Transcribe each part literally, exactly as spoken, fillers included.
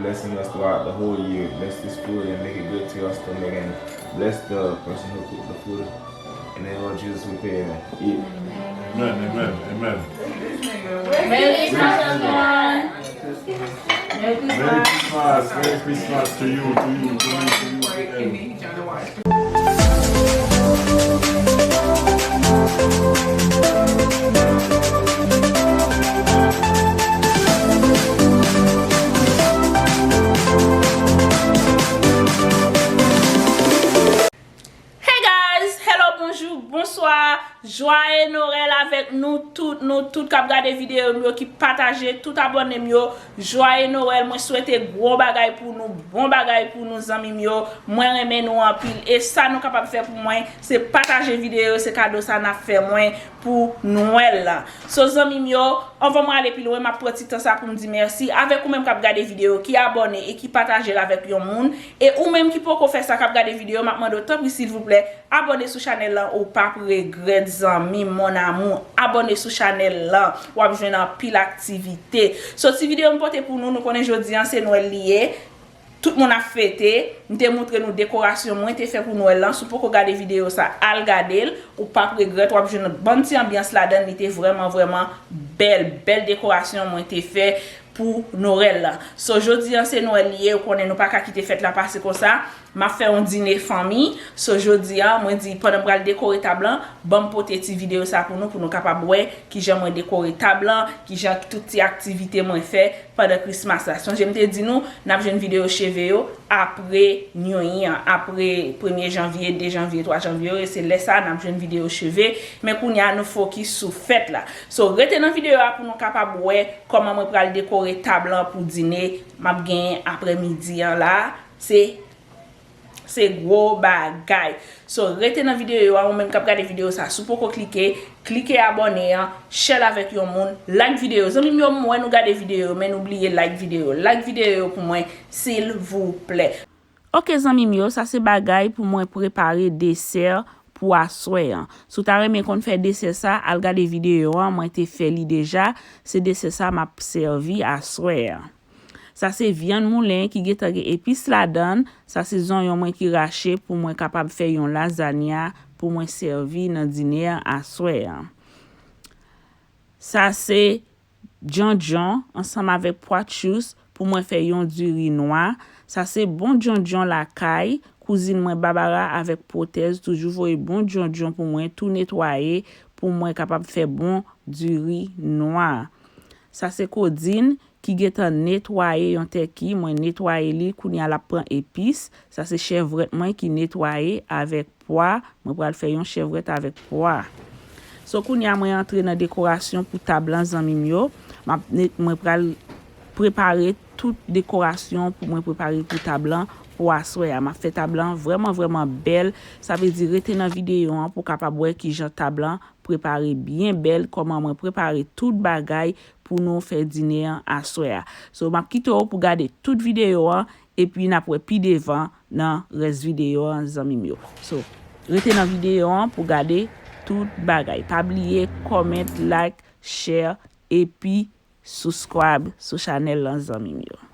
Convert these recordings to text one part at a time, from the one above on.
Blessing us throughout the whole year. Bless this food and make it good to our stomach, and bless the person who cooked the food. In the name of Jesus, we pray, amen. Eat. Amen, amen, amen. Merry Christmas, everyone. Merry Christmas. Merry Christmas, Merry Christmas to you, to you, to you, to you, to everyone. Hey guys, hello, bonjou, bonswa, jwaye Nwèl avèk nou tout, nou tout k ap gade videyo m yo, ki pataje, tout abòne m yo, jwaye Nwèl, mwen swete gwo bagay pou nou, bon bagay pou nou, zanmi m yo, mwen renmen nou anpil, e sa nou kapab fè pou mwen, se pataje videyo, se kado sa n ap fè mwen pou Nwèl la. So, zanmi m yo, anvan mwen ale pi lwen, m ap pran ti tan sa pou m di mèsi avèk ou menm k ap gade videyo, ki abòne e ki pataje l avèk yon moun. E ou menm ki poko fè sa, k ap gade videyo, m ap mande w, tanpri, silvouplè, abòne sou chanèl lan, ou p ap regrèt, zanmi m, mon amour. Abòne sou chanèl lan, w ap jwenn anpil aktivite. So, ti videyo m pote pou nou, nou konnen jodi an se Nwèl li ye. Tout moun ap fete. M te moutre nou dekorasyon mwen te fè pou Nwèl lan. Si w poko gade videyo sa, al gade l. Ou p ap regrèt, w ap jwenn bann ti anbyans ladan l. Li te vrèman, vrèman bèl. Bèl dekorasyon mwen te fè pou Nwèl lan. So, jodi an se Nwèl li ye. Ou konnen nou pa ka kite fèt la pase konsa. M ap fè yon dine fanmi. So, jodi an, mwen di, pandan m pral dekore tab lan, ban m pote ti videyo sa pou nou, pou nou kapab wè kijan mwen dekore tab lan, kijan tout ti aktivite mwen fè pandan Christmas la. Sonje m te di nou, n ap jwenn videyo cheve yo apre New Year, apre premye janvye, de janvye, twa janvye yo, e se lè sa a n ap jwenn videyo cheve. Men kounye a, nou fokis sou fèt la. So, rete nan videyo a pou nou kapab wè kòman mwen pral dekore tab lan pou dine m ap genyen aprèmidi an la. Se Se gwo bagay. So, rete nan videyo a, ou menm k ap gade videyo sa, si w poko klike, klike abòne an, share l avèk yon moun, like videyo. Zanmi m yo, m wè nou gade videyo, men nou bliye like videyo. Like videyo yo pou mwen, silvouplè. Ok, zanmi m yo, sa se bagay pou mwen prepare desè pou aswè an. Si w ta renmen konn fè desè sa, al gade videyo an, mwen te fè li deja. Se desè sa m ap sèvi aswè an. Sa se vyann moulen ki gentan gen epis ladan l. Sa se zonyon mwen ki rache pou mwen kapab fè yon lazanya pou mwen sèvi nan dine an aswè an. Sa se djondjon ansanm avèk pwa tchous pou mwen fè yon diri nwa. Sa se bon djondjon lakay. Kouzin mwen Babara avèk Pwotèz toujou voye bon djondjon pou mwen tou netwaye pou mwen kapab fè bon diri nwa. Sa se Kodin ki gentan netwaye yon tèki, mwen netwaye li, kounye a l ap pran epis. Sa se chèvrèt mwen ki netwaye avèk pwa, mwen pral fè yon chèvrèt avèk pwa. So, kounye a mwen antre nan dekorasyon pou tab lan, zanmi m yo. M ap net-, mwen pral prepare tout dekorasyon pou mwen prepare pou tab lan pou aswè a. M ap fè tab lan vrèman, vrèman bèl. Sa vle di rete nan videyo an pou w kapab wè kijan tab lan prepare byen bèl, kòman mwen prepare tout bagay pou nou fè dine an aswè a. So, m ap kite w pou gade tout videyo an, epi n ap wè pi devan nan rès videyo an, zanmi m yo. So, rete nan videyo an pou gade tout bagay. Pa bliye comment, like, share, epi subscribe sou chanèl lan, zanmi m yo.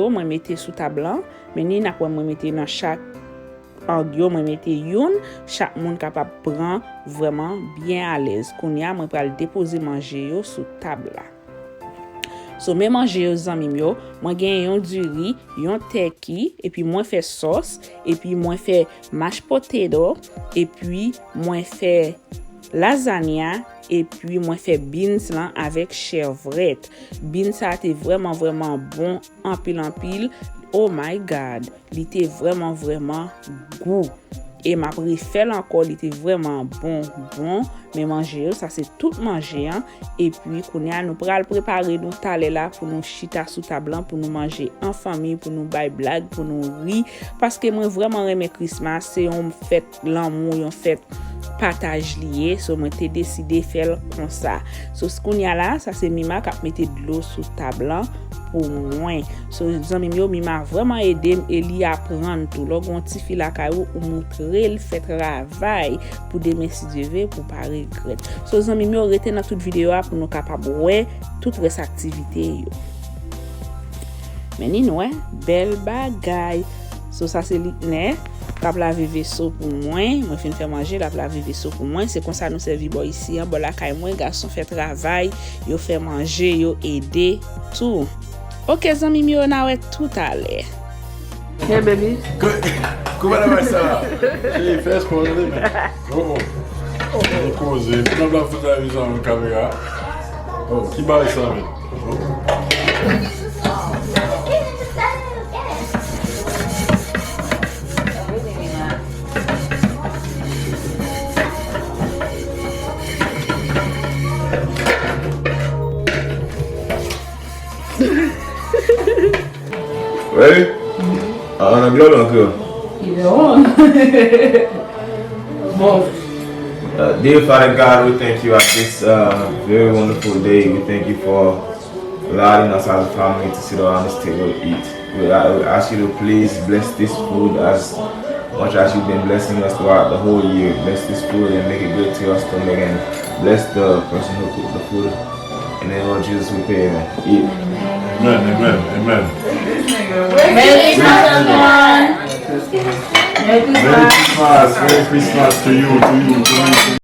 Yo, mwen mete sou tab lan. Men ni n ap wè mwen mete nan chak ang yo, mwen mete youn, chak moun kapab pran vrèman byen alèz. Kounye a, mwen pral depoze manje yo sou tab la. So, men manje yo, zanmi m yo, mwen gen yon diri, yon tèki, epi mwen fè sòs, epi mwen fè mash potato, epi mwen fè lasagna, epi mwen fè beans lan avèk chèvrèt. Beans sa te vrèman, vrèman bon, anpil, anpil. Oh my God! Li te vrèman, vrèman gou. E m ap refè l ankò, li te vrèman bon, bon. Men manje yo, sa se tout manje an. Epi, kounye a, nou pral prepare nou talè la pou nou chita sou tab lan, pou nou manje an fanmi, pou nou bay blag, pou nou ri. Paske mwen vrèman renmen Christmas, se yon fèt lanmou, yon fèt pataj li ye. So, mwen te deside fè l konsa. So, s-, kounye a la, sa se Mima k ap mete dlo sou tab lan pou mwen. So, zanmi m yo, Mima vrèman ede m e li aprann tou. Lè w gen yon tifi lakay ou, ou montre l fè travay pou demen, si Dye ve, pou w pa regrèt. So, zanmi m yo, rete nan tout videyo a pou nou kapab wè tout rès aktivite yo. Men ni nou wè, bèl bagay. So, sa se Litnè. L ap lave veso pou mwen. Mwen fin fè manje, l ap lave veso pou mwen. Se konsa nou sèvi bò isi an, bò lakay mwen. Gason fè travay, yo fè manje, yo ede tou. Oke, zanmi m yo, n a wè toutalè. Hey, baby. Kouman la sa? Cheri, fè espò, tande, men. Oh, oh. Li koze. Moun nan ap fout la vizyon nan kamera. Oh, ki bagay sa, men? Oh. Ready? Uh, an anglè ou an kreyòl? Either one. Both. Uh, dear Father God, we thank you at this uh, very wonderful day. We thank you for allowing us as a family to sit around this table to eat. We, uh, we ask you to please bless this food as much as you've been blessing us throughout the whole year. Bless this food and make it good to us to make and bless the person who cooked the food. In the name of Jesus, we pray, amen. Eat. Amen, amen, amen. Merry Christmas, everyone. Merry Christmas. Merry Christmas, Merry Christmas to you, to you, to you.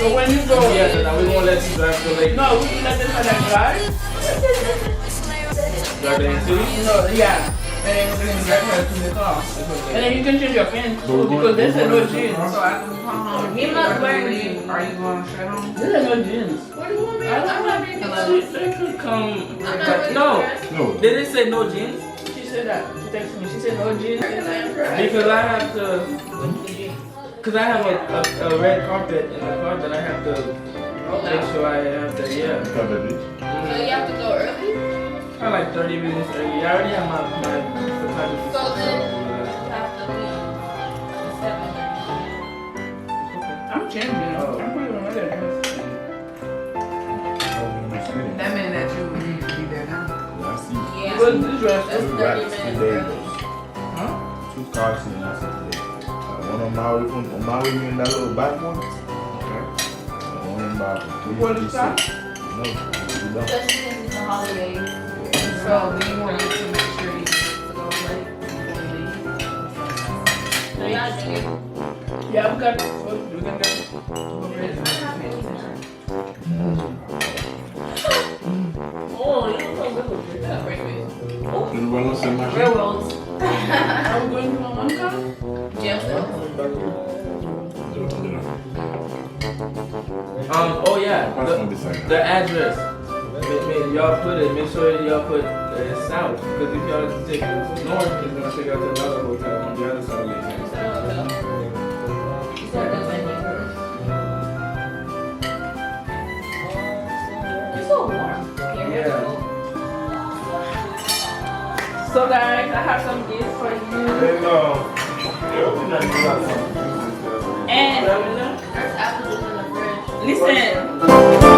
But when you go, yeah, so now we gonna let you drive to Lake. No, we can let the father drive. Drive to the city? No, yeah. And then we can drive her to the car. And then you can change your pants too, because they said no jeans. So I can come home. He must wear jeans. Are you going to shut him? They said no jeans. What do you want me to do? I'm not making love. They could come. I'm not making love. No. No. They didn't say no jeans. She said that. She texted me. She said no jeans. Because I have to. Because I have a, a, a red carpet in the car that I have to make sure I have the, yeah. Cover it. So you have to go early? Probably like thirty minutes early. I already have my, my photography. So then you have to leave at seven thirty. I'm changing. Oh. I'm putting on another dress. That mean that you need to be there now. Yeah, I see. Yeah. Because this dress. That's thirty minutes early. Huh? Two cars in the house today. One on my way from, on my way in that little back one. Okay. And one in my. You want to stop? No, we don't. Especially since it's a holiday. So we wanted to make sure you get to go late before you leave. So y'all drink it. Yeah, we got, we can drink. Oh, you look so good. Breakfast. Oh, you want some mushroom? Railroads. Are we going to my mom's house? Jamestown. Um, oh yeah, the, the address. Make, make y'all put it, make sure y'all put uh, south. Because if y'all take north, it's going to take y'all to another hotel on the other side of the town. It's so warm. Yeah. So guys, I have some gifts for you. There you go. And listen.